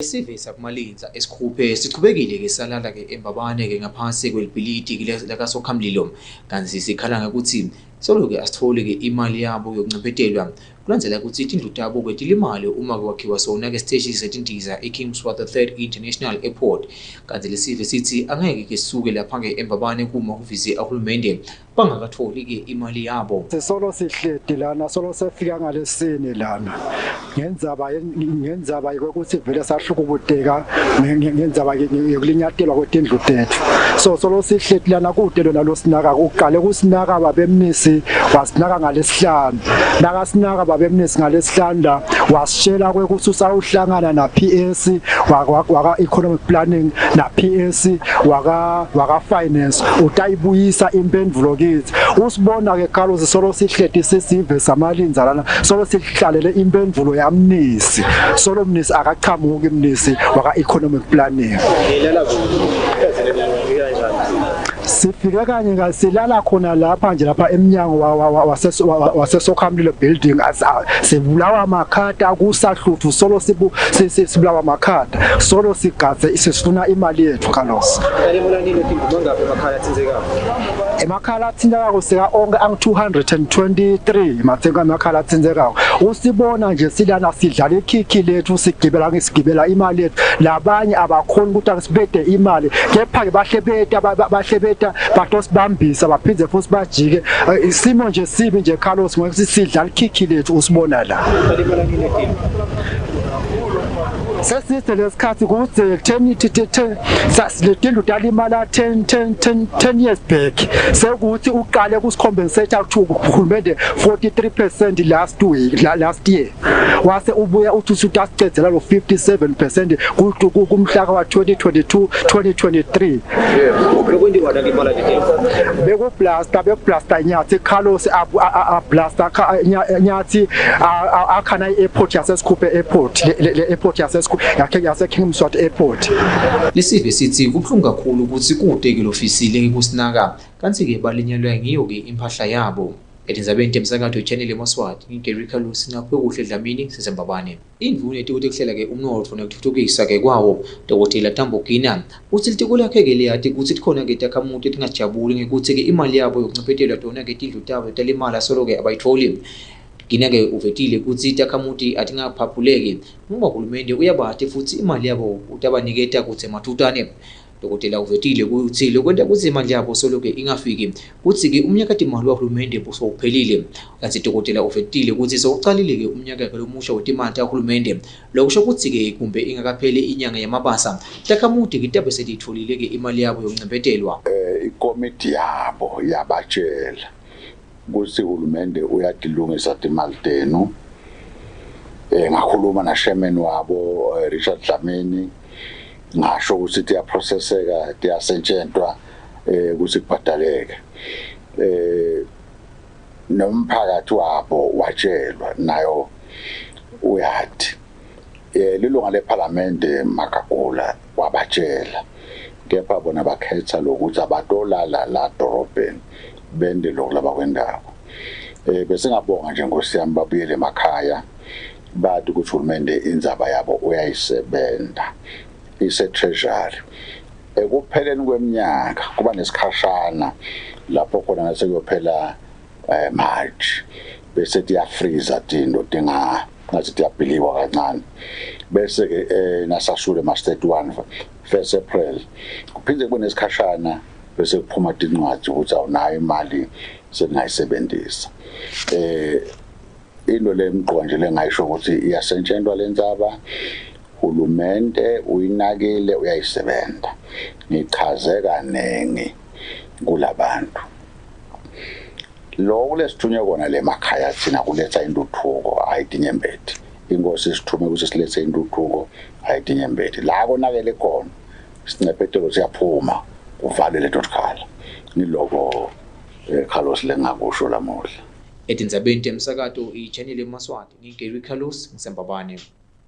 Isive sakuMalindza esikhuphe sichubekile-ke salala-ke eMbabane-ke ngaphansi kwelibhilidi lakaSokhamlilo, kanti sikhala ngekuthi solo-ke asitholi-ke imali yabo yokuncephetelwa kulandzela kutsi tindlu tabo-ke tilimale uma kwakhiwa sona-ke siteshi setindiza i-King Mswati III International Airport. Kanti lesive sithi angeke-ke sisuke lapha-ke eMbabane kumahhovisi ahulumende bangakatholi-ke imali yabo. Sisolo sihleti lana, solo sefika ngalesine lana ngendzaba yokuthi vele sahlukubuteka ngendzaba yokulinyatelwa kwetindlu tethu. So solo sihleti lana kude lona losinaka, uqale kusinaka babemnisi, wasinaka ngalesihlanu. Nakasinaka babemnisi ngalesihlanu la wasitshela kwekuthi usawuhlangana na PS waka economic planning na PS waka finance, utayibuyisa impendulo kithi. Usibona ke Carlos, solo sihleti sisive samalinza lana, solo sihlalele impendulo yamnisi, solo mnisi akachamuki, mnisi waka economic planning. Sifike kanye ngasilala khona lapha nje, lapha emnyango waseSokhamlilo building. Sibulawa amakhata kusahluthu, solo sibulawa amakhata, solo sigadze sifuna imali yethu, Carlos. Emakhala athintekako sika onke angu-223 mathenga amakhala athintekako. Usibona nje silana sidlala ikhikhi lethu, sigibela ngisigibela imali yethu. Labanye abakhoni ukuthi asibede imali, kepha-ke bahle beta batosibambisa, baphinde futhi bajike. Isimo nje sibi nje, Carlos, ngokuthi sidlala ikhikhi lethu, usibona la. Seside lesikhathi kude 10 letindlu talimala 10 10 10 10 years back. Sekuthi uqale kusicompensate to uhulumende 43% last week, last year, wase ubuya uthi usutasicedzela lo 57% kumhlaka wa 2022 2023. Bekublasta Nyathi, Carlos, ablasta Nyathi akhana i-airport yaseSikhuphe Airport, le airport yaseSikhuphe yakhe yase King Mswati Airport. Lesive sithi kubuhlungu kakhulu ukuthi kude-ke lofisile kusinaka, kanti-ke balinyalwa ngiyo-ke impahla yabo. Etindzabeni temsakato i-Channel yeMaswati, ngiGary Carlos Naphukuhle Dlamini siseMbabane. Indvuna yetiko tekuhlela-ke umnotfo nekutfutfukisa-ke kwawo, Dr. Tambo Gina, utsi litiko lakhe-ke liyati kutsi tikhona-ke takhamuti letingajabuli ngekutsi-ke imali yabo yokuncephetelwa tona-ke tindlu tabo talimala solo-ke abayitfoli. Gina-ke uvetile kutsi takhamuti atingaphaphuleki ngoba hulumende uyabati futsi imali yabo utabaniketa kutsi emathutane. Dokotela uvetile kutsi lokwenta kutsi imali yabo solo-ke ingafiki kutsi-ke umnyakatimali wahulumende sowuphelile. Kantsi dokotela uvetile kutsi sewucalile-ke umnyaka lomusha wetimali tahulumende, lokusho kutsi-ke kumbe ingakapheli inyanga yaMabasa, takhamuti kitabe setiyitfolile-ke imali yabo yokuncembetelwa. Ikomiti yabo yabatshela kutsi hulumende uyatilungisa timali tenu. Ngakhuluma na chairman wabo, Richard Dlamini, ngasho ukuthi tiyaprocesseka, tiyasentshentwa ukuthi kubhadaleke. Nomphakathi wabo watshelwa, nayo uyathi lilunga lephalamende Magagula wabatshela, kepha bona bakhetha lokuthi abatolala la dorobheni bende lokhu labakwendako. Besingabonga nje, Nkosi yami, babuyele emakhaya bathi ukuthi uhulumende indzaba yabo uyayisebenta, ise treasury. Ekupheleni kweminyaka kuba nesikhashana lapho khona ngase kuyophela March, bese tiyafreeza tinto, tinga ngathi tiyabhiliwa kancane, bese ke nasasule mas 31, 1 April kuphinde kube nesikhashana, bese kuphuma tincwadi ukuthi awunayo imali, sengayisebenzisa. Into lemqoka nje lengayisho ukuthi iyasentshentwa lendzaba, hulumende uyinakile, uyayisebenta. Ngichaze kaningi kulabantu lokhu lesithunywe kona le makhaya thina kuletha intuthuko, hayi tinyembeti. Inkosi isithume ukuthi silethe intuthuko, hayi tinyembeti. La konakele khona, sincephetelo siyaphuma, kuvalwe leto tikhala. Ngiloko, Carlos, lengakusho lamuhla. Etindzabeni temsakato i-Channel yeMaswati, ngiGary Carlos ngiseMbabane.